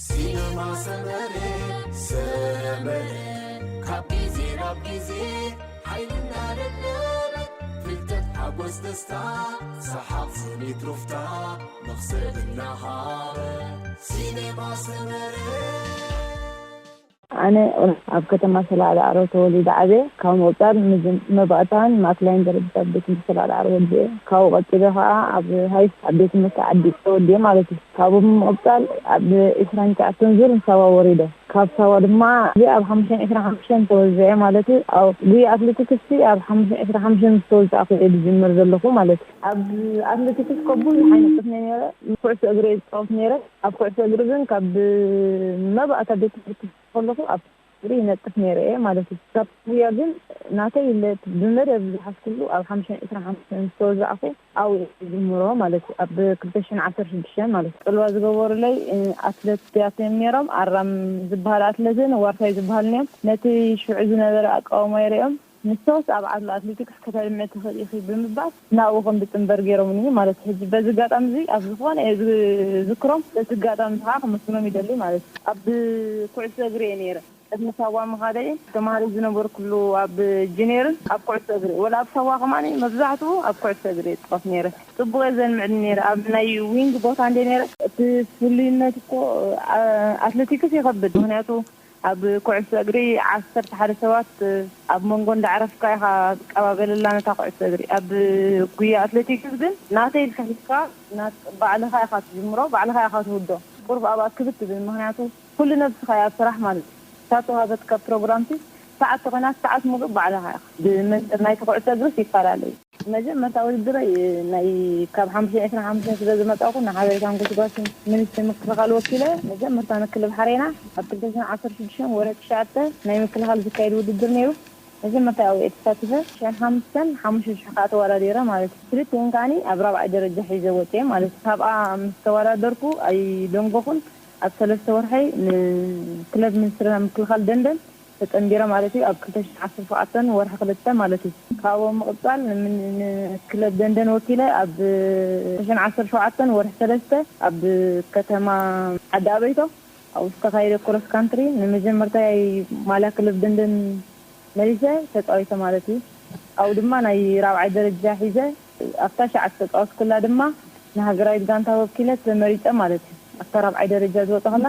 ሲነማ ሰመረ፣ ሰመረ፣ ካብ ግዜ ናብ ግዜ ሓይልና ደለበ፣ ፍልጠት፣ ሓጎስ፣ ደስታ፣ ሰሓቕ፣ ስኒት፣ ሩፍታ፣ መኽሰብ እናሃበ። ሲነማ ሰመረ። ኣነ ኣብ ከተማ ሰላዕለ ዓሮ ተወሊደ ዓብየ። ካብ ምቕጻል መባእታን ማእከላይን ደረጃ ቤት ትምህርቲ ሰላዕለ ዓሮ ወዲየ። ካብኡ ቀጺለ ከዓ ኣብ ሃይስ ኣብ ቤት ትምህርቲ ዓዲ ተወዲየ ማለት እዩ። ካብኡ ብምቕጻል ኣብ ዕስራን ትሽዓተን ዙር ንሳዋ ወሪደ። ካብ ሳዋ ድማ እዚ ኣብ ሓሙሽተን ዕስራን ሓሙሽተን ተወዚዐ ማለት እዩ። ኣብ ጉያ ኣትሌቲክስ ኣብ ሓሙሽተን ዕስራን ሓሙሽተን ምስ ተወዛእኩ እየ ዝጅምር ዘለኹ ማለት እዩ። ኣብ ኣትሌቲክስ እኮ ብዙሕ ዓይነት ጥፍነ ነይረ። ኩዕሶ እግሪ እየ ዝፃወት ነይረ። ኣብ ኩዕሶ እግሪ ግን ካብ መባእታ ቤት ትምህርቲ ከለኹ ኣብ እግሪ ይነጥፍ ነይረ እየ ማለት እዩ። ካብ ጉያ ግን ናተይ ኢለ ብመደብ ዝሓዝኩሉ ኣብ ሓሙሽተን ዕስራን ሓሙሽተን ዝተወዛእኩ ኣብኡ እየ ዝጅምሮ ማለት እዩ። ኣብ ክልተ ሽሕን ዓሰርተ ሽዱሽተን ማለት እዩ። ፅልዋ ዝገበሩለይ ኣትለት ቢያቶም ነይሮም። ኣራም ዝበሃል ኣትለትን ዋርሳይ ዝበሃሉን እዮም። ነቲ ሽዑ ዝነበረ ኣቃውማ ይሪኦም ንሶስ ኣብ ዓድሎ ኣትሌቲክስ ከተልምዒ ትኽእሊ ኢኺ ብምባል ናብኡ ከም ዝጥንበር ገይሮምኒ ማለት እዩ። ሕጂ በዚ ኣጋጣሚ እዚ ኣብ ዝኾነ እየ ዝዝክሮም። በዚ ኣጋጣሚ እዚ ከዓ ከመስግኖም ይደሊ ማለት እዩ። ኣብ ኩዕሶ እግሪ እየ ነይረ። ቅድሚ ሳዋ ምኻደይ ተምሃሪ ዝነበርኩሉ ኣብ ጁኒየርን ኣብ ኩዕሶ እግሪ ወላ ኣብ ሳዋ ከማኒ መብዛሕትኡ ኣብ ኩዕሶ እግሪ እየ ዝፃወት ነይረ። ፅቡቅ እየ ዘልምዕኒ ነይረ። ኣብ ናይ ዊንግ ቦታ እንደ ነይረ እቲ ፍሉይነት እኮ ኣትሌቲክስ ይኸብድ ምክንያቱ ኣብ ኩዕሶ እግሪ ዓሰርተ ሓደ ሰባት ኣብ መንጎ እንዳዕረፍካ ኢኻ ትቀባበለላ ነታ ኩዕሶ እግሪ። ኣብ ጉያ ኣትሌቲክስ ግን ናተይ ኢልካ ሒዝካ ናት ባዕልኻ ኢኻ ትጅምሮ፣ ባዕልኻ ኢኻ ትውዶ። ቁሩብ ኣብኣ ክብድ ትብል ምክንያቱ ኩሉ ነብስኻ እያ ኣብ ስራሕ ማለት እዩ። እታ ተዋህበትካ ፕሮግራምሲ ሰዓት ተኾይና ሰዓት ሙሉእ ባዕልኻ ኢኻ። ብመንፅር ናይቲ ኩዕሶ እግርስ ይፈላለ እዩ። መጀመርታ ውድድረይ ናይ ካብ ሓሙሽተ ዕስራን ሓሙሽተን ስለ ዝመጻኹ ንሓበሬታን ጎስጓስን ሚኒስትሪ ምክልኻል ወኪለ መጀመርታ ንክልብ ሓሬና ኣብ ክልተ ሽሕን ዓሰርተ ሽዱሽተን ወርሒ ትሽዓተ ናይ ምክልኻል ዝካየድ ውድድር ነይሩ። መጀመርታ ኣብኡ እየ ተሳቲፈ። ሽሕን ሓሙሽተን ሓሙሽተ ሽሕ ከዓ ተወዳዲረ ማለት እዩ። ክልቲኤን ከዓኒ ኣብ ራብዓይ ደረጃ ሒዘ ወፅየ ማለት እዩ። ካብኣ ምስ ተወዳደርኩ ኣይደንጎኹን። ኣብ ሰለስተ ወርሒ ንክለብ ሚኒስትሪ ምክልኻል ደንደን ተጸንቢረ ማለት እዩ። ኣብ ክልተ ሽሕን ዓሰርተ ሸውዓተን ወርሒ ክልተ ማለት እዩ። ካብኡ ምቕጻል ንምን- ንክለብ ደንደን ወኪለ ኣብ ክልተ ሽሕን ዓሰርተ ሸውዓተን ወርሒ ሰለስተ ኣብ ከተማ ዓዲ ኣበይቶ ኣብኡ ዝተኻየደ ክሮስ ካንትሪ ንመጀመርታይ ማልያ ክለብ ደንደን መሊሰ ተጻዊተ ማለት እዩ። ኣብኡ ድማ ናይ ራብዓይ ደረጃ ሒዘ ኣብታ ሸዓት ዝተጻወትኩላ ድማ ንሃገራዊት ጋንታ ወኪለ ተመሪጸ ማለት እዩ። ኣብታ ራብዓይ ደረጃ ዝወጸኹላ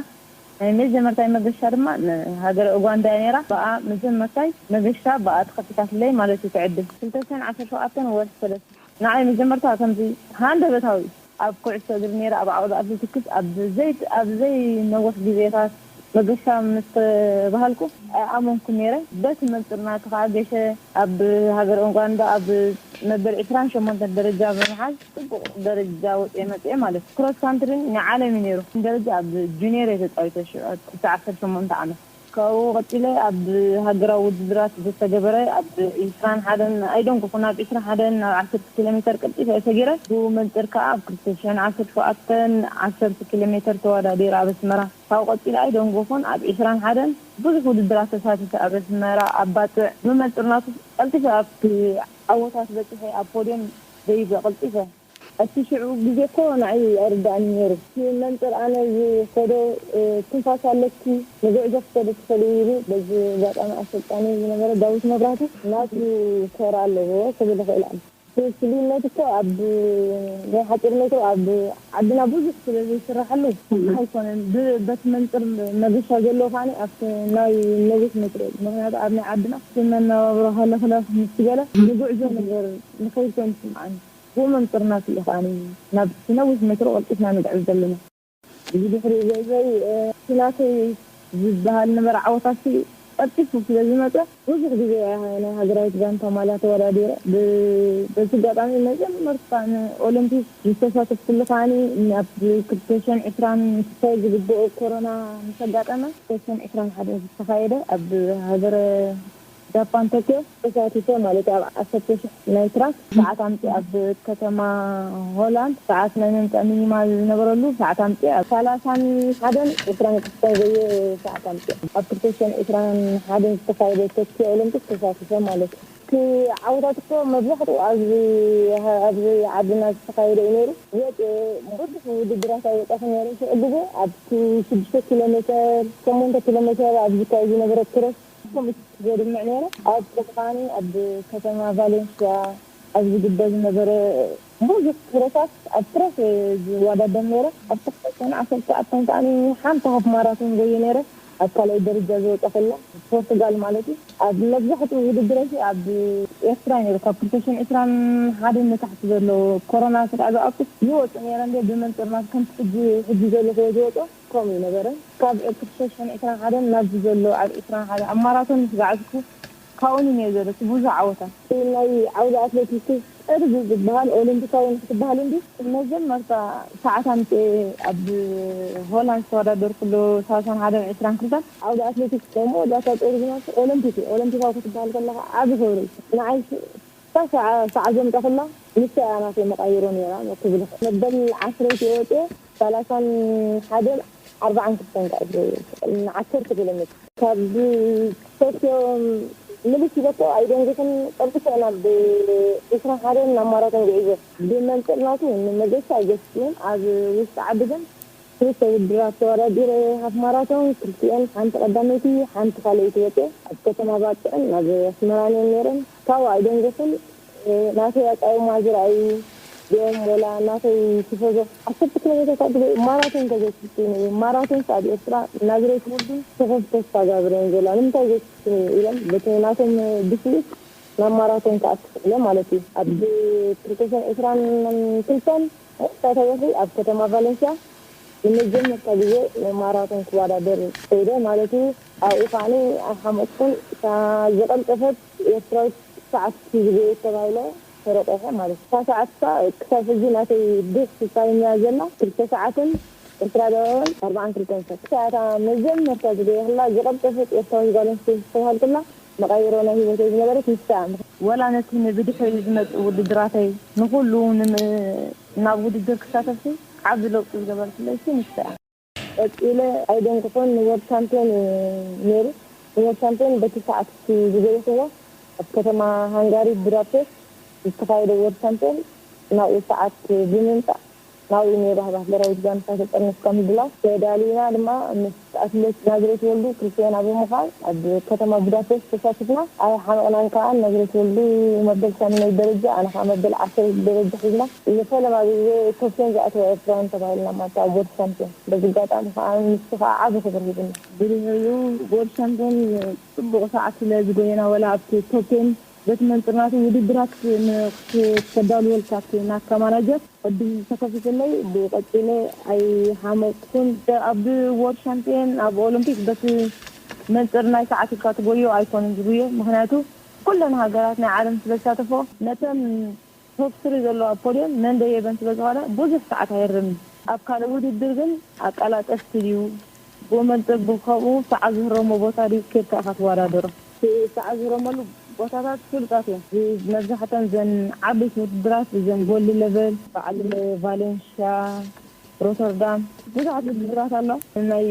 ናይ መጀመርታይ መገሻ ድማ ንሃገረ ኡጋንዳ እያ ነይራ። ብኣ መጀመርታይ መገሻ ብኣ ተኸፊታትለይ ማለት እዩ። ትዕድል ክልተ ሽሕን ዓሰርተ ሸውዓተን ወርሒ ሰለስተ ንዓይ መጀመርታ ከምዚ ሃንደበታዊ ኣብ ኩዕሶ እግሪ ነይረ ኣብ ዓውዲ ኣትሌቲክስ ኣብ ዘይ ኣብ ዘይ ነዊሕ ግዜታት መገሻ ምስ ተባሃልኩ ኣይኣመንኩን ነይረ። በቲ መንፅር ናቱ ከዓ ገሸ ኣብ ሃገር ኡጋንዳ ኣብ መበል ዕስራን ሸሞንተን ደረጃ ብምሓዝ ፅቡቅ ደረጃ ወፅየ መፅየ ማለት እዩ። ክሮስ ካንትሪ ናይ ዓለም እዩ ነይሩ። ደረጃ ኣብ ጁኒየር እየ ተፃዊተ ሽዑ ትሽዓተ ዓሰርተ ሸሞንተ ዓመት። ካብኡ ቀፂለ ኣብ ሃገራዊ ውድድራት ዝተገበረ ኣብ ዕስራን ሓደን ኣይደንጎኹን ኣብ ዕስራን ሓደን ናብ ዓሰርተ ኪሎ ሜተር ቀልጢፈ እየ ሰጊረ። ብኡ መንፅር ከዓ ኣብ ክልተ ሽሕን ዓሰርተ ሸውዓተን ዓሰርተ ኪሎ ሜተር ተወዳዲረ ኣብ ኣስመራ። ካብኡ ቀፂለ ኣይደንጎኹን ኣብ ዕስራን ሓደን ብዙሕ ውድድራት ተሳቲፈ ኣብ ኣስመራ ኣብ ባፅዕ ብመንፅር ናቱ ቀልጢፈ ኣብቲ ዓወታት በፂሐ ኣብ ፖድዮም ደይበ ቀልጢፈ። እቲ ሽዑ ግዜ እኮ ንዓይ ኣይርድኣንን ነይሩ። እቲ መንፅር ኣነ ዝኸዶ ትንፋስ ኣለኪ ንጉዕዞ ክትከዲ ትኽእሊ እዩ ኢሉ በዚ ኣጋጣሚ ኣሰልጣኒ ዝነበረ ዳዊት መብራህቱ ናቱ ኮራ ኣለዎ ክብል እኽእል ኣነ። ፍልይነት እኮ ኣብ ናይ ሓፂር ሜትሮ ኣብ ዓድና ብዙሕ ስለ ዘይስራሓሉ ኣይኮነን። በቲ መንፅር መገሻ ዘለዎ ከዓኒ ኣብቲ ናይ ነዊሕ ሜትሮ እዩ። ምክንያቱ ኣብ ናይ ዓድና እቲ መነባብሮ ሃለኽለኽ ምስ በለ ንጉዕዞ ነገር ንኸይድ ኮይኑ ይስምዓኒ። ብኡ መንፅርና ስኢኻ ናብ ነዊሕ ሜትሮ ቀልጢፍና ንግዕዝ ዘለና። እዚ ድሕሪ ዘይዘይ እቲ ናተይ ዝበሃል ነበረ ዓወታት ቀልጢፉ ስለ ዝመፀ ብዙሕ ግዜ ናይ ሃገራዊት ጋንታ ማልያ ተወዳዲረ። በዚ ኣጋጣሚ መጀመርታ ንኦሎምፒክ ዝተሳተፍኩሉ ከዓኒ ኣብ ክልተ ሽሕን ዕስራን ክካየድ ዝግብኦ ኮሮና ምስ ኣጋጠመ ክልተ ሽሕን ዕስራን ሓደ ዝተኻየደ ኣብ ሃገረ ጃፓን ቶኪዮ ተሳቲፈ ማለት ኣብ ዓሰርተ ሽሕ ናይ ትራክ ሰዓት ኣምፂ ኣብ ከተማ ሆላንድ ሰዓት ናይ ምምፃእ ሚኒማ ዝነበረሉ ሰዓት ኣምፂ ኣብ ሰላሳን ሓደን ዕስራን ቅስታ ዘየ ሰዓት ኣምፂ ኣብ ክልተ ሽሕን ዕስራን ሓደን ዝተኻየደ ቶኪዮ ኦሎምፒክ ተሳቲፈ ማለት እዩ። እቲ ዓወታት እኮ መብዛሕትኡ ኣብዚ ኣብዚ ዓድና ዝተኻየደ እዩ ነይሩ። ወጥ ብዙሕ ውድድራት ኣይወጣኹ ነይረ። ሽዑ ግዜ ኣብቲ ሽዱሽተ ኪሎ ሜትር፣ ሸሞንተ ኪሎ ሜትር ኣብ ዝካየድ ዝነበረ ክሮስ ከምኡ ዘድምዕ ነይረ። ኣብ ተቃኒ ኣብ ከተማ ቫሌንሽያ ኣብ ዝግበር ዝነበረ ብዙሕ ክሮሳት ኣብ ክሮስ ዝወዳደር ነይረ። ኣብ ተክሰሰን ዓሰርተ ኣተን ከዓኒ ሓንቲ ሃፍ ማራቶን ጎየ ነይረ። ኣብ ካልኣይ ደረጃ ዝወጣ ከላ ፖርቱጋል ማለት እዩ። ኣብ መብዛሕትኡ ውድድረሲ ኣብ ኤርትራ ነይሩ። ካብ ክልተ ሽሕን ዕስራን ሓደን ንታሕቲ ዘሎ ኮሮና ስለ ዝኣቱ ይወፁ ነይረ። እንደ ብመንፅርናት ከምቲ ሕጂ ሕጂ ዘሎ ከ ዝወፁ ከምኡ ይነበረ። ካብ ክልተ ሽሕን ዕስራን ሓደን ናብዚ ዘሎ ኣብ ዕስራን ሓደ ኣብ ማራቶን ምስ ገዓዝኩ ካብኡ ነየ ዘሎ እቲ ብዙሕ ዓወታት። ናይ ዓውዲ ኣትሌቲክስ ቅርብ ዝበሃል ኦሎምፒካዊ ንክትበሃል እንዲ መጀመርታ ሰዓት ኣምፅኤ ኣብ ሆላንድ ዝተወዳደርኩሉ ሰላሳን ሓደን ዕስራን ክልተን ዓውዲ ኣትሌቲክስ ናይ መወዳእታ ጦር ዝመስ ኦሎምፒክ እዩ። ኦሎምፒካዊ ክትበሃል ከለካ ዓብ ክብሪ እዩ። ንዓይ ሰዓ ሰዓ ዘምጠ ከላ ንሳ እያ ናተይ መቃይሮ ነይራ ክብል መበል ዓስረይቲ ወፅኤ ሰላሳን ሓደን ኣርባዓን ክልተን ዓሰርተ ኪሎ ሜትር ካብ ቶኪዮ ምልስ ኢለኮ ኣይደንግኽን። ቀልጢፈ ናብ ዕስራን ሓደን ናብ ማራቶን ጉዒዘ። ብመንፅር ናቱ ንመገሻ ኣይገስፅን። ኣብ ውሽጢ ዓዲ ግን ክልተ ውድድራት ተወዳዲረ። ሃፍ ማራቶን ክልቲኤን ሓንቲ ቀዳመይቲ ሓንቲ ካልኣይቲ ወፅኤ። ኣብ ከተማ ባፅዕን ኣብ ኣስመራን እየን ነይረን። ካብኡ ኣይደንግኽን። ናተይ ኣቃውማ ዝረኣዩ ድኦም ወላ ናተይ ቲፎዞ ዓሰርተ ኪሎ ሜትር ካብ ማራቶን ከዘትስኒ ማራቶን ኣብ ኤርትራ ናዝሬት ውድን ተኸፍቶ ተጋብረን ዘላ ንምንታይ ዘትስኒ ኢሎም በቲ ናቶም ብስሉት ናብ ማራቶን ክኣቱ ክእለ ማለት እዩ። ኣብ ክልተሽሕን ዕስራን ክልተን ወርሒ ኣብ ከተማ ቫለንሲያ ንመጀመርታ ግዜ ማራቶን ክወዳደር ከይደ ማለት እዩ። ኣብኡ ከዓኒ ኣይሓመቅኩን። እታ ዝቐልጠፈት ኤርትራዊት ሰዓት ዝጎየት ተባሂለ ተረቆሐ ማለት እዩ። እታ ሰዓት እሳ ክሳብ ሕጂ ናተይ ደስ ትሳይኛ ዘላ ክልተ ሰዓትን ዕስራ ደቂቕን ኣርባዓን ክልተን ሰከንድ። እታ መጀመርታ ዝደየኽላ ዝቐልጠፈት ኤርትራዊት ጓል ኣንስተይቲ ዝተባህልኩላ መቓይሮ ናይ ህይወተይ ዝነበረት ንሳ እያ። ወላ ነቲ ንብድሕሪኡ ዝመጽእ ውድድራተይ ንኹሉ ናብ ውድድር ክሳተፍሲ ዓቢ ለውጢ ዝገበርትለይሲ ንሳ እያ። ቀጺለ ኣይደንግኾን ንወርልድ ቻምፕዮን እዩ ነይሩ። ንወርልድ ቻምፕዮን በቲ ሰዓት ዝገየኽዎ ኣብ ከተማ ሃንጋሪ ቡዳፔስት ዝተኻየደ ወርልድ ቻምፕዮን ናብኡ ሰዓት ብምምጻእ ናብኡ ነይሩ ሃባህበራዊት ጋንታ ተጠርኒፍካ ምድላው ተዳሊና ድማ ምስ ኣትሌት ናዝሬት ወልዱ ክርስትያና ብምዃን ኣብ ከተማ ቡዳፔስት ተሳቲፍና። ኣይሓመቕናን ከኣ ናዝሬት ወልዱ መበል ሻምናይ ደረጃ ኣነ ከኣ መበል ዓሰርተ ደረጃ ሒዝና ንፈለማ ግዜ ቶፕ ቴን ዝኣተዋ ኤርትራውያን ተባሂልና ማለት ኣብ ወርልድ ሻምፕዮን። በዚ ኣጋጣሚ ከኣ ንሱ ከኣ ዓቢ ክብሪ ሂብና። ብድሕሪኡ ወርልድ ሻምፕዮን ጽቡቕ ሰዓት ስለ ዝጎየና ወላ ኣብቲ ቶፕ ቴን በቲ መንጽርናቱ ውድድራት ንክተዳልወልካ ናትካ ማናጀር ዕድል ተኸፊትለይ ብቐጺለ ኣይሓመቅኩን። ኣብ ወርልድ ሻምፕዮን ኣብ ኦሎምፒክ በቲ መንጽር ናይ ሰዓት ኢልካ ትጎዮ ኣይኮንን ዝጉየ። ምኽንያቱ ኩለን ሃገራት ናይ ዓለም ስለ ዝሳተፎ ነተን ቶፕ ስሪ ዘለዋ ፖድየም መን ደየበን ስለ ዝኾነ ብዙሕ ሰዓት ኣይርምን። ኣብ ካልእ ውድድር ግን ኣቀላጠፍቲ ድዩ ብኡ መንጽር ብከምኡ ሰዓት ዝህረሞ ቦታ ድዩ ኬድካ ኢኻ ትወዳደሮ። እቲ ሰዓት ዝህረመሉ ቦታታት ፍሉጣት እዮም። መብዛሕተን ዘን ዓበይቲ ውድድራት እዘን ጎልድ ለቨል በዓል ቫሌንሽያ ሮተርዳም ብዙሓት ውድድራት ኣሎ። ናይ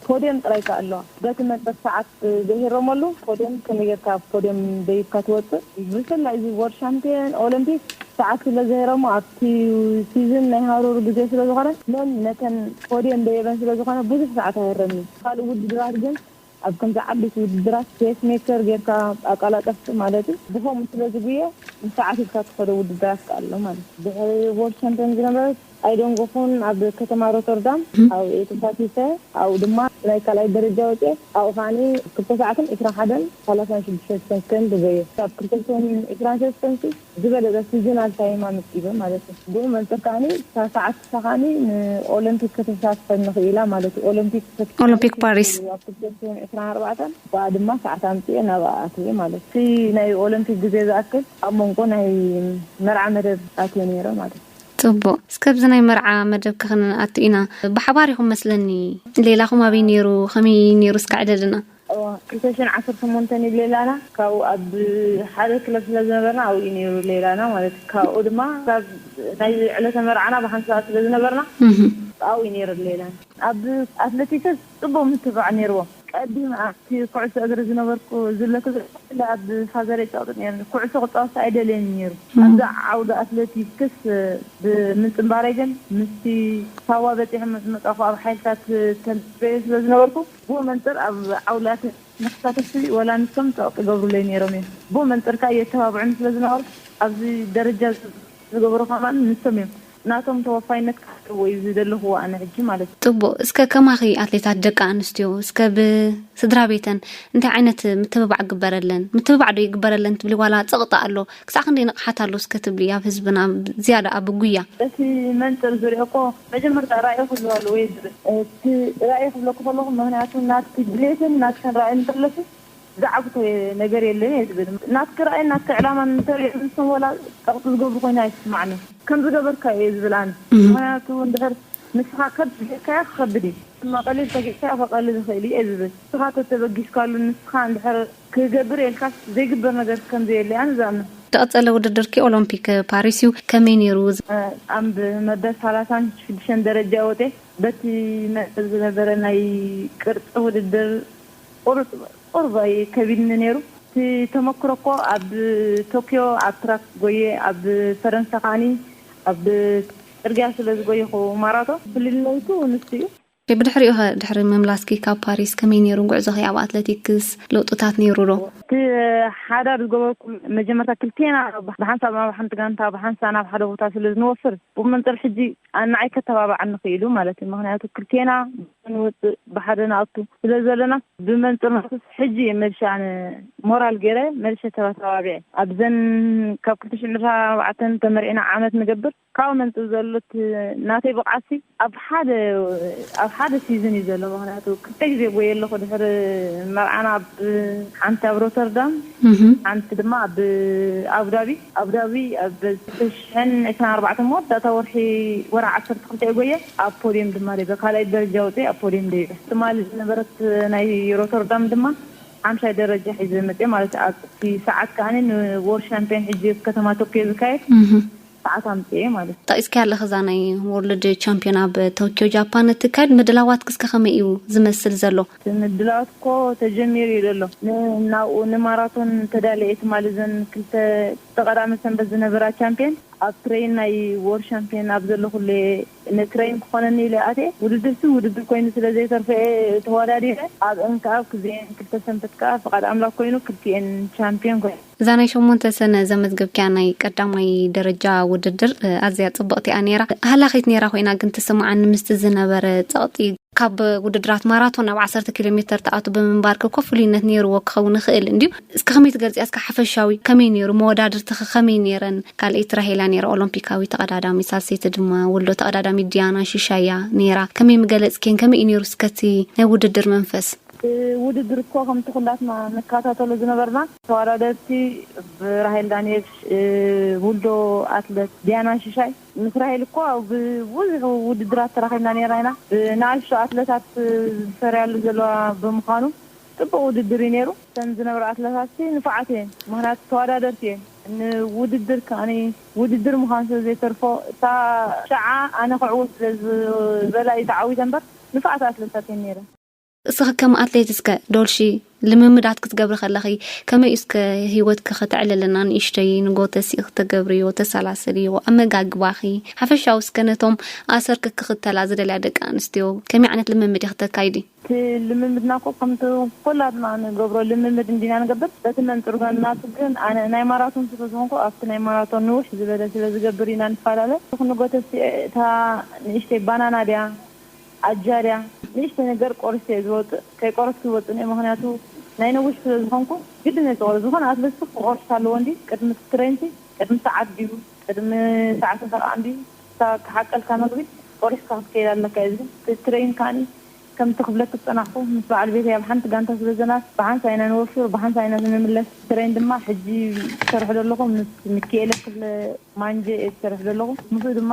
ፖድየም ጥራይ ከ ኣለዋ። በቲ መጠን ሰዓት ዘይህረመሉ ፖድየም ከመይ ጌርካ ፖድየም ደይብካ ትወፅእ? ብፍላይ እዚ ወርልድ ሻምፒዮን ኦሎምፒክ ሰዓት ስለ ዘይረሞ ኣብቲ ሲዝን ናይ ሃሩር ግዜ ስለ ዝኾነ መን ነተን ፖድየም ደየበን ስለ ዝኾነ ብዙሕ ሰዓት ኣይረምዩ። ካልእ ውድድራት ግን ኣብ ከምዚ ዓበይቲ ውድድራት ፔስ ሜከር ጌርካ ኣቀላጠፍቲ ማለት እዩ። ብኸምኡ ስለ ዝጉየ ንሰዓት ኢልካ ትኸዶ ውድድራት ከ ኣሎ ማለት እዩ። ድሕሪ ወርልድ ሻምፒዮን ዝነበረት ኣይደንጎኹን ኣብ ከተማ ሮተርዳም ኣብ ኤ ተሳቲፈ ኣብኡ ድማ ናይ ካልኣይ ደረጃ ወፅየ። ኣብኡ ከዓኒ ክልተ ሰዓትን ዕስራን ሓደን ሰላሳን ሽዱሽተን ሰከንድ ዘየ ካብ ክልተ ሽሕን ዕስራን ሰለስተን ዝበለፀ ሲዝናል ታይም ኣመዝጊበ ማለት እዩ። ብኡ መንፅር ከዓኒ እታ ሰዓት እሳ ከዓኒ ንኦሎምፒክ ከተሳትፈኒ ክኢላ ማለት እዩ። ኦሎምፒክ ኦሎምፒክ ፓሪስ ኣብ ክልተ ሽሕን ዕስራን ኣርባዕተን ብኣ ድማ ሰዓት ኣምፅኤ ናብኣ ኣትየ ማለት እዩ። እቲ ናይ ኦሎምፒክ ግዜ ዝኣክል ኣብ መንጎ ናይ መርዓ መደብ ኣትየ ነይረ ማለት እዩ። ጽቡቕ። እስከ ኣብዚ ናይ መርዓ መደብኪ ክንኣቱ ኢና። ብሓባር ኢኹም መስለኒ። ሌላኹም ኣበይ ነይሩ? ከመይ ነይሩ? እስከ ዕደልና። እዋ፣ ክልተ ሽሕን ዓሰርተ ሸሞንተን እዩ ሌላና። ካብኡ ኣብ ሓደ ክለብ ስለ ዝነበርና ኣብኡ እዩ ነይሩ ሌላና ማለት እዩ። ካብኡ ድማ ካብ ናይ ዕለተ መርዓና ብሓንቲ ሰዓት ስለ ዝነበርና እህ። ኣብኡ እዩ ነይሩ ሌላና። ኣብ ኣትሌቲክስ ጽቡቕ ምትብባዕ ነይርዎም። ቀዲም ኣብቲ ኩዕሶ እግሪ ዝነበርኩ ዝለኩ ኣብ ፋዘረይ ጸቕጢ ነይሩ። ኩዕሶ ክጻወት ኣይደልየን ነይሩ። ኣብዛ ዓውዲ ኣትሌቲክስ ብምጽንባረይ ግን ምስቲ ሳዋ በጺሐ ምስ መጻኹ ኣብ ሓይልታት ተንበየ ስለ ዝነበርኩ ብኡ መንጽር ኣብ ዓውዲ ኣትሌቲክስ ንክሳተፍ ወላ ንሶም ጸቕጢ ገብሩለይ ነይሮም እዮም። ብኡ መንጽር ከኣ የተባብዑኒ ስለ ዝነበሩ ኣብዚ ደረጃ ዝገበሩ ከማን ንሶም እዮም። ናቶም ተወፋይነት ክሓስብዎ እዩ ዝደለኹዎ ኣነ ሕጂ ማለት እዩ። ጽቡቕ። እስከ ከማኺ ኣትሌታት ደቂ ኣንስትዮ እስከ ብስድራ ቤተን እንታይ ዓይነት ምትብባዕ ግበረለን? ምትብባዕ ዶ ይግበረለን ትብሊ ዋላ ጸቕጢ ኣሎ? ክሳዕ ክንደይ ንቕሓት ኣሎ እስከ ትብሊ ኣብ ህዝብና ዝያዳ ኣብ ጉያ? በቲ መንጽር ዝሪኦ እኮ መጀመርታ ራእይ ክህልዎ ኣለዎ እየ ዝብል። እቲ ራእይ ክብለኩ ከለኹ ምኽንያቱ ናትኪ ድሌትን ናትክን ራእይ እንተለኪ ዝዓግቶ ነገር የለን እየ ዝብል። ናትኪ ራእይ ናትኪ ዕላማ እንተሪኦ ንሶም ወላ ጸቕጢ ዝገብሩ ኮይና ኣይስማዕኒ። ከም ዝገበርካ እየ ዝብል ኣነ። ምኽንያቱ እንድሕር ንስኻ ከብድ ጌርካዮ ክኸብድ እዩ። እማ ቀሊል ተጌርካዮ ከቐልል ይኽእል እዩ እየ ዝብል። ንስኻ ተተበጊስካሉ ንስኻ እንድሕር ክገብር ኢልካ ዘይግበር ነገር ከም ዘየለ ኣነ ዝኣምን። ዝቐጸለ ውድድርኪ ኦሎምፒክ ፓሪስ እዩ። ከመይ ነይሩ? ኣምብ መበል ሰላሳን ሽዱሽተን ደረጃ ወጤ በቲ መጠን ዝነበረ ናይ ቅርጺ ውድድር ቁሩብ ቁሩብ ከቢድኒ ነይሩ። እቲ ተመክሮ እኮ ኣብ ቶክዮ ኣብ ትራክ ጎየ፣ ኣብ ፈረንሳ ከዓኒ ኣብ ጽርግያ ስለ ዝጎየኹ ማራቶን ፍልልይቱ ንሱ እዩ። ብድሕሪኡ ኸ ድሕሪ ምምላስኪ ካብ ፓሪስ ከመይ ነይሩ ጉዕዞኺ ኣብ ኣትለቲክስ? ለውጥታት ነይሩ ዶ? እቲ ሓዳር ዝገበርኩ መጀመርታ ክልቴና ብሓንሳብ ናብ ሓንቲ ጋንታ ብሓንሳ ናብ ሓደ ቦታ ስለ ዝንወፍር ብመንፅር ሕጂ ንዓይ ከተባብዓኒ ክኢሉ ማለት እዩ። ምኽንያቱ ክልቴና ንወፅእ ብሓደ ንኣቱ ስለ ዘለና ብመንፅር ናቱስ ሕጂ እየ መልሻ ኣነ ሞራል ገይረ መልሸ ተባተባቢዐ ኣብዘን ካብ ክልተ ሽሕን ዕስራን ኣርባዕተን ተመሪዕና ዓመት ንገብር ካብኡ መንፅር ዘሎ እቲ ናተይ ብቕዓትሲ ኣብ ሓደ ኣብ ሓደ ሲዝን እዩ ዘሎ። ምኽንያቱ ክልተ ግዜ ጎየ ኣለኹ ድሕሪ መርዓና ኣብ ሓንቲ ኣብ ሮተርዳም ሓንቲ ድማ ኣብ ኣቡዳቢ ኣቡዳቢ ኣብ ሽሕን ዕስራን ኣርባዕተን መወዳእታ ወርሒ ወርሒ ዓሰርተ ክልተ እየ ጎየ ኣብ ፖድየም ድማ ደይበ ካልኣይ ደረጃ ወፅየ ኣብ ፖድየም ደይበ ትማሊ ዝነበረት ናይ ሮተርዳም ድማ ሓምሻይ ደረጃ ሒዘ መፅየ ማለት ኣብቲ ሰዓት ከዓኒ ንወርልድ ሻምፒዮን ሕጂ ኣብ ከተማ ቶክዮ ዝካየድ ሰዓት ኣምፅየ ማለት እዩ። ጠቂስኪ ኣለኺ እዛ ናይ ወርልድ ቻምፒዮን ኣብ ቶክዮ ጃፓን እትካየድ ምድላዋት ክስከ ከመይ እዩ ዝመስል ዘሎ? ምድላዋት እኮ ተጀሚሩ እዩ ዘሎ ናብኡ ንማራቶን ተዳለየ ትማሊ ዘን ክልተ ቀዳመ ሰንበት ዝነበራ ቻምፒዮን ኣብ ትሬን ናይ ወር ሻምፒዮን ኣብ ዘለኹለ ንትሬን ክኾነኒ ኢለ ኣትየ ውድድር ሲ ውድድር ኮይኑ ስለ ዘይተርፈ ተወዳዲረ ኣብ እንከኣብ ክዜን ክልተ ሰንበት ከዓ ፍቃድ ኣምላክ ኮይኑ ክልቲኤን ቻምፒዮን ኮይኑ እዛ ናይ ሸሞንተ ሰነ ዘመዝገብክያ ናይ ቀዳማይ ደረጃ ውድድር ኣዝያ ጽብቕቲ እያ ነይራ። ሃላኺት ነይራ ኮይና ግን ትስምዓኒ ምስቲ ዝነበረ ጸቕጢ ካብ ውድድራት ማራቶን ናብ ዓሰርተ ኪሎ ሜተር ትኣቱ ብምንባርኪ እኮ ፍሉይነት ነይርዎ ክኸውን ይኽእል እንድዩ። እስከ ከመይ ትገልጽያ እስከ ሓፈሻዊ ከመይ ነይሩ? መወዳድርትኺ ከመይ ነይረን? ካልኣይቲ ራሄላ ነይራ ኦሎምፒካዊ ተቐዳዳሚ፣ ሳልሰይቲ ድማ ውልዶ ተቐዳዳሚ ዲያና ሽሻያ ነይራ። ከመይ ምገለጽክየን? ከመይ እዩ ነይሩ እስከ እቲ ናይ ውድድር መንፈስ? ውድድር እኮ ከምቲ ኩላትና ንከታተሎ ዝነበርና ተወዳደርቲ ብራሄል ዳንኤል ውልዶ ኣትለት ዲያና ሽሻይ ምስ ራሄል እኮ ብብዙሕ ውድድራት ተራኺብና ነይርና ኢና። ብንኣሽቱ ኣትለታት ዝፈርያሉ ዘለዋ ብምዃኑ ጽቡቕ ውድድር እዩ ነይሩ። እተን ዝነበራ ኣትለታት ንፉዓት እየን፣ ምኽንያቱ ተወዳደርቲ እየን። ንውድድር ከኣኒ ውድድር ምዃኑ ስለ ዘይተርፎ እታ ሸዓ ኣነ ክዕወት ስለ ዝበላ እዩ ተዓዊተ እምበር ንፉዓት ኣትለታት እየን ነይረን። እስኺ ከም ኣትሌት እስከ ዶልሺ ልምምዳት ክትገብሪ ከለኺ ከመይ እስከ ህይወትኪ ከተዕልልና ንእሽተይ ንጎተሲ ክትገብርዮ ተሰላስልዮ ኣመጋግባኺ ሓፈሻዊ እስከ ነቶም ኣሰርኪ ክኽተላ ዝደልያ ደቂ ኣንስትዮ ከመይ ዓይነት ልምምድ ኢኺ ተካይዲ? እቲ ልምምድና እኮ ከምቲ ኩላትና ንገብሮ ልምምድ እንዲና ንገብር በቲ መንፅር ናቱ ግን ኣነ ናይ ማራቶን ስለ ዝኾንኩ ኣብቲ ናይ ማራቶን ንውሕ ዝበለ ስለ ዝገብር ኢና ንፈላለ ንጎተሲ እታ ንእሽተይ ባናና ድያ ኣጃርያ ንእሽተ ነገር ቆርስ እየ ዝወፅእ ከይቆረስኩ ይወፅእ እየ ምክንያቱ ናይ ነዊሕ ስለ ዝኾንኩ ግድን እየ ዝቆርስ ዝኾነ ኣትለትስ ክቆርስ ኣለዎ እንዲ ቅድሚ ትሬንቲ ቅድሚ ሰዓት ድዩ ቅድሚ ሰዓት ሰረቃ እንዲ ክሓቀልካ መግቢ ቆሪስካ ክትከይድ ኣለካ እዩ ዝብል ትሬን ከዓኒ ከምቲ ክብለክ ዝፀናሕኩ ምስ በዓል ቤተይ ኣብ ሓንቲ ጋንታ ስለ ዘና ብሓንሳ ኢና ንወፍር ብሓንሳ ኢና ንምምለስ ትሬን ድማ ሕጂ ዝሰርሕ ዘለኹ ምስ ሚኪኤለ ክፍለ ማንጀ እየ ዝሰርሕ ዘለኹ ምስኡ ድማ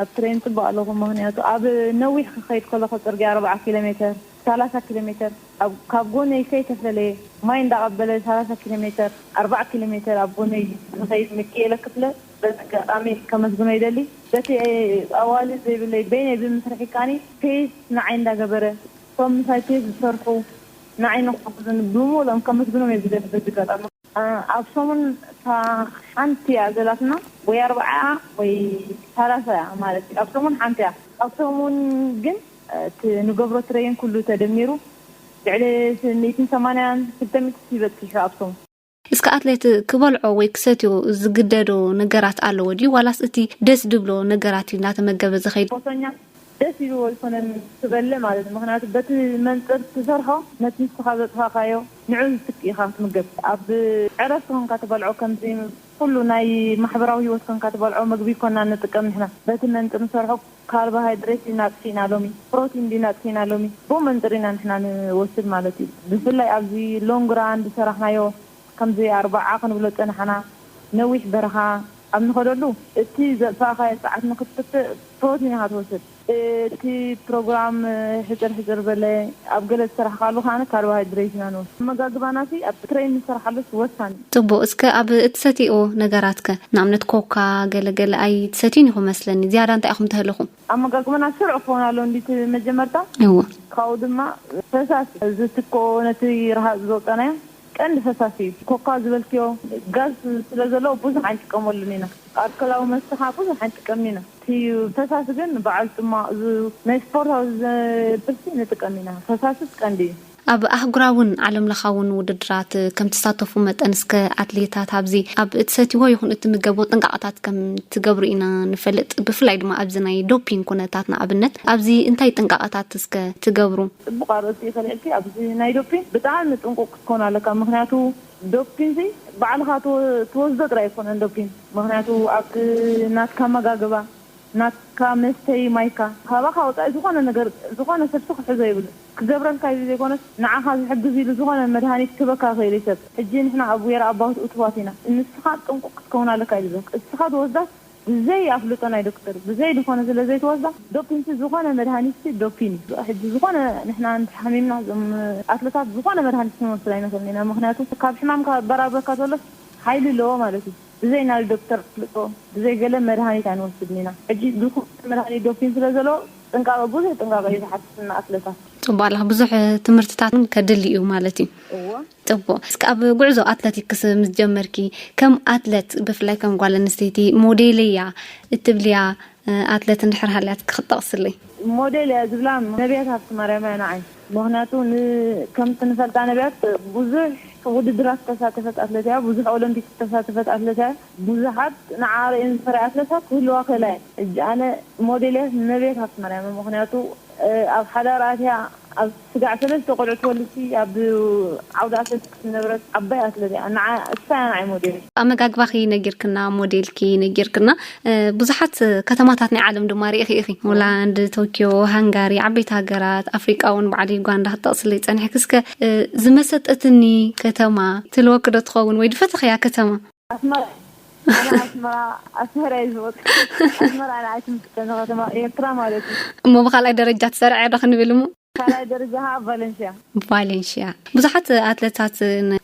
ኣብ ትሬን ፅቡቅ ኣለኹ ምክንያቱ ኣብ ነዊሕ ክኸይድ ከለኹ ፅርግያ ኣርባዓ ኪሎ ሜተር ሰላሳ ኪሎ ሜተር ካብ ጎነይ ከይተፈለየ ማይ እንዳቐበለ ሰላሳ ኪሎ ሜተር ኣርባዓ ኪሎ ሜተር ኣብ ጎነይ ዝኸይድ ሚኪኤለ ክፍለ በዚ ኣጋጣሚ ከመስግኖ ይደሊ በቲ ኣዋልድ ዘይብለይ በይነይ ብምስርሒ ካኒ ፔስ ንዓይ እንዳገበረ እቶም ምሳይ ፔስ ዝሰርሑ ንዓይ ንክሕግዙኒ ብምሉኦም ከመስግኖም እየ ዝደሊ በዚ ኣጋጣሚ። ኣብ ሰሙን እታ ሓንቲ እያ ዘላትና፣ ወይ ኣርባዓ ወይ ሰላሳ እያ ማለት እዩ። ኣብ ሰሙን ሓንቲ እያ። ኣብ ሰሙን ግን እቲ ንገብሮ ትሬን ኩሉ ተደሚሩ ልዕሊ ሚእትን ሰማንያን ክልተ ሚእቲ ይበፅሕ ኣብ ሰሙን። እስከ ኣትሌት ክበልዖ ወይ ክሰትዮ ዝግደዶ ነገራት ኣለዎ ድዩ፣ ዋላስ እቲ ደስ ዝብሎ ነገራት እዩ እናተመገበ ዝኸይድ? ስፖርተኛ ደስ ኢልዎ ኣይኮነን ክበልዕ ማለት እዩ። ምክንያቱ በቲ መንፅር ትሰርሖ ነቲ ንስኻ ዘጥፋእካዮ ንዑ ዝትክ ኢኻ ክትምገብ። ኣብ ዕረፍቲ ኮንካ ትበልዖ፣ ከምዚ ኩሉ ናይ ማሕበራዊ ህይወት ኮንካ ትበልዖ መግቢ ይኮና ንጥቀም ንሕና። በቲ መንፅር ንሰርሖ ካርቦሃይድሬት ዲና ኣጥፊእና ሎሚ፣ ፕሮቲን ዲና ኣጥፊእና ሎሚ፣ ብኡ መንፅር ኢና ንሕና ንወስድ ማለት እዩ። ብፍላይ ኣብዚ ሎንግ ራን ዝሰራሕናዮ ከምዚ ኣርባዓ ክንብሎ ፀናሕና፣ ነዊሕ በረኻ ኣብ ንኸደሉ እቲ ዘጥፋእካዮ ጸዓት ንክትጥፍእ ፕሮቲን ኢኻ ትወስድ። እቲ ፕሮግራም ሕጽር ሕጽር በለ ኣብ ገለ ዝሰራሕካሉ ከኣ ካርቦሃይድሬት ኢና ንወስድ። ኣመጋግባናሲ ኣብ ትሬን ንሰርሓሉስ ወሳኒ። ጽቡቕ። እስከ ኣብ እትሰትይኦ ነገራትከ? ንኣብነት ኮካ ገለ ገለ ኣይትሰትዩን ኢኹም መስለኒ። ዝያዳ እንታይ ኢኹም ተህልኹም? ኣመጋግባና ስሩዕ ክኸውን ኣለዎ እንዲ እቲ መጀመርታ። እወ። ካብኡ ድማ ፈሳሲ ዝትክኦ ነቲ ረሃጽ ዘውጻናዮ ቀንዲ ፈሳሲ እዩ። ኮካ ዝበልክዮ ጋዝ ስለ ዘለዎ ብዙሕ ኣይንጥቀመሉን ኢና። ኣልኮላዊ መስተ ከዓ ብዙሕ ኣይንጥቀምን ኢና። እቲ ፈሳሲ ግን በዓል ጽማቕ፣ እዚ ናይ ስፖርታዊ ዘብልሲ ንጥቀም ኢና። ፈሳሲ ቀንዲ እዩ። ኣብ ኣህጉራውን ዓለም ለኻውን ውድድራት ከም ትሳተፉ መጠን፣ እስከ ኣትሌታት ኣብዚ ኣብ እትሰትይዎ ይኹን እትምገብዎ ጥንቃቐታት ከም ትገብሩ ኢና ንፈልጥ። ብፍላይ ድማ ኣብዚ ናይ ዶፒንግ ኩነታት ንኣብነት፣ ኣብዚ እንታይ ጥንቃቐታት እስከ ትገብሩ? ጽቡቕ ኣርእስቲ እዩ ከልዕልኪ። ኣብዚ ናይ ዶፒንግ ብጣዕሚ ጥንቁቕ ክትኮን ኣለካ። ምኽንያቱ ዶፒንግ ሲ ባዕልኻ ትወ-፣ ትወስዶ ጥራይ ኣይኮነን ዶፒንግ። ምኽንያቱ ኣብ ናትካ ኣመጋግባ፣ ናትካ መስተይ ማይካ፣ ካባኻ ወጻኢ ዝኾነ ነገር፣ ዝኾነ ሰብ ሲ ክሕዞ የብሉ። ክገብረልካ እዩ ዘይኮነስ፣ ንዓኻ ዝሕግዝ ኢሉ ዝኾነ መድሃኒት ክህበካ ይኽእል እዩ ሰብ። ሕጂ ንሕና ኣብ ዌር ኣባውት እቱዋት ኢና። ንስኻ ጥንቁቕ ክትከውን ኣለካ እዩ ዝብለካ። እስኻ ትወስዳ ብዘይ ኣፍልጦ ናይ ዶክተር፣ ብዘይ ዝኾነ ስለ ዘይትወስዳ፣ ዶፒንሲ ዝኾነ መድሃኒትሲ ዶፒን እዩ። ሕጂ ዝኾነ ንሕና እንተሓሚምና፣ እዞም ኣትለታት ዝኾነ መድሃኒት ክንወስድ ኣይንኽእልን ኢና። ምኽንያቱ ካብ ሕማምካ በራብረካ ተሎስ ሓይሊ ኣለዎ ማለት እዩ። ብዘይ ናይ ዶክተር ኣፍልጦ፣ ብዘይ ገለ መድሃኒት ኣይንወስድን ኢና። ሕጂ ዝኾነ መድሃኒት ዶፒን ስለ ዘለዎ፣ ጥንቃቐ፣ ብዙሕ ጥንቃቐ እዩ ዝሓትት ንኣትለታት። ጽቡቕ ኣለኻ። ብዙሕ ትምህርትታት እውን ከድሊ እዩ ማለት እዩ። እዎ። ጽቡቕ። እስከ ኣብ ጉዕዞ ኣትለቲክስ ምስ ጀመርኪ፣ ከም ኣትለት፣ ብፍላይ ከም ጓል ኣንስተይቲ፣ ሞዴለይ እያ እትብልያ፣ እ፣ ኣትለት እንድሕር ሃልያትኪ ክትጠቕስለይ? ሞዴል እያ ዝብላ ነብያት ሃብተማርያም እያ ንዓይ። ምኽንያቱ ን-፣ ከምቲ ንፈልጣ ነብያት ብዙሕ ውድድራት ዝተሳተፈት ኣትለት እያ፣ ብዙሕ ኦሎምፒክ ዝተሳተፈት ኣትለት እያ። ብዙሓት ንዓ ርእየን ዝፈርያ ኣትለታት ክህልዋ ክእላ እየን። ሕጂ ኣነ ሞዴል እየ፣ ነብያት ሃብተማርያም። ምኽንያቱ፣ እ፣ ኣብ ሓዳር ኣትያ ኣብ ስጋዕ ሰለስተ ቆልዑ ትወልድሲ ኣብ ዓውዲ ኣትለቲክስ ዝነበረት ዓባይ ኣትለት እያ። ንዓ-፣ እሳ እያ ንዓይ ሞዴል። ኣመጋግባኺ ነጊርክና፣ ሞዴልኪ ነጊርክና። እ፣ ብዙሓት ከተማታት ናይ ዓለም ድማ ርኢኺ ኢኺ። ሆላንድ፣ ቶኪዮ፣ ሃንጋሪ፣ ዓበይቲ ሃገራት፣ ኣፍሪቃ እውን ባዕሊ ዩጋንዳ ክትጠቕስለይ ጸኒሕኪ። እስከ፣ እ፣ ዝመሰጠትኒ ከተማ ትልወኪ ዶ ትኸውን ወይ ዝፈተኽያ ከተማ? ኣስመራ። ኣነ ኣስመራ፣ ኣስመራ እየ ዝፈቱ። ኣስመራ ንዓይ ትምስጠኒ ከተማ ኤርትራ ማለት እዩ። እሞ ብኻልኣይ ደረጃ ትሰርዐ ዶ ክንብል እሞ? ካልኣይ ደረጃ ከዓ ቫለንሽያ። ቫለንሽያ። ብዙሓት ኣትለታት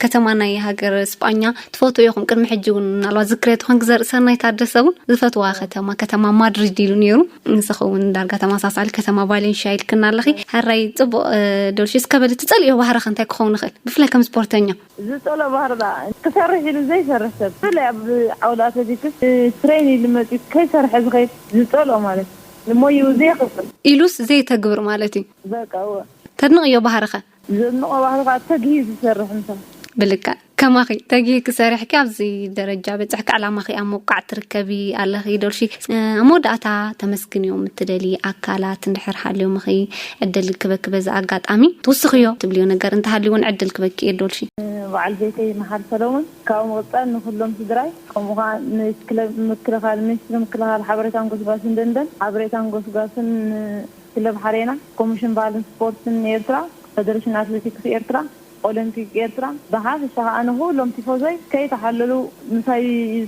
ከተማ ናይ ሃገር ስጳኛ ትፈትዉ ኢኹም። ቅድሚ ሕጂ እውን ምናልባት ዝክሬቱ ኮንክ ዘርእሰናይ ታደሰ እውን ዝፈትዋ ከተማ፣ ከተማ ማድሪድ ኢሉ ነይሩ። ንስኺ እውን ዳርጋ ተመሳሳሊ ከተማ ቫለንሽያ ኢልክና ኣለኺ። ሕራይ ጽቡቕ፣ እ፣ ዶልሺ፣ እስከ በሊ ትጸልእዮ ባህርኸ እንታይ ክኸውን ይኽእል? ብፍላይ ከም ስፖርተኛ። ዝጸልኦ ባህሪ ደኣ ክሰርሕ ኢሉ ዘይሰርሕ ሰብ፣ ብፍላይ ኣብ ዓውዲ ኣትሌቲክስ ትሬን ኢሉ መጺኡ ከይሰርሐ ዝኸይድ ዝጸልኦ ማለት እዩ። ንሞይኡ ዘይኽፍል። ኢሉስ ዘይተግብር ማለት እዩ። በቃ፣ እወ። ተድንቕዮ ባህርኸ? ዘድንቖ ባህሪ ከኣ ተግሂ ዝሰርሕ ምሳሌ። ብልክዕ። ከማኺ ተግሂ ክሰርሕኪ ኣብዚ ደረጃ በጽሕኪ፣ ዕላማኺ ኣብ ምውቃዕ ትርከቢ ኣለኺ ዶልሺ። እ፣ ኣብ መወዳእታ ተመስግንዮም እትደሊ ኣካላት እንድሕር ሃልዮምኺ፣ ዕድል ክበኪ በዚ ኣጋጣሚ ትውስኽዮ ትብልዮ ነገር እንተሃልዩ እውን ዕድል ክበኪ እየ ዶልሺ። በዓል ቤተይ መሓር ሰሎሞን፣ ካብኡ ምቕጻል ንኹሎም ስድራይ፣ ከምኡ ኸዓ ንክለብ ምክልኻል፣ ሚኒስትሪ ምክልኻል ሓበሬታን ጎስጓስን ደንደን፣ ሓበሬታን ጎስጓስን ክለብ ሓሬና፣ ኮሚሽን ባህልን ስፖርትን ኤርትራ፣ ፈደሬሽን ኣትሌቲክስ ኤርትራ፣ ኦሎምፒክ ኤርትራ፣ ብሓፈሻ ኸኣ ንኹሎም ቲፎዞይ ከይተሓለሉ ምሳይ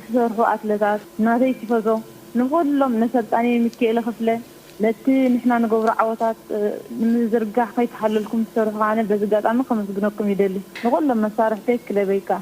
ዝሰርሑ ኣትለታት፣ ናተይ ቲፎዞ፣ ንኹሎም ነሰልጣኒ ሚኪኤለ ክፍለ፣ ነቲ ንሕና ንገብሮ ዓወታት፣ እ፣ ንምዝርጋሕ ከይተሓለልኩም ትሰርሑ ከኣ በዚ ኣጋጣሚ ከመስግነኩም ይደሊ። ንኹሎም መሳርሕተይ ክለበይ ከኣ።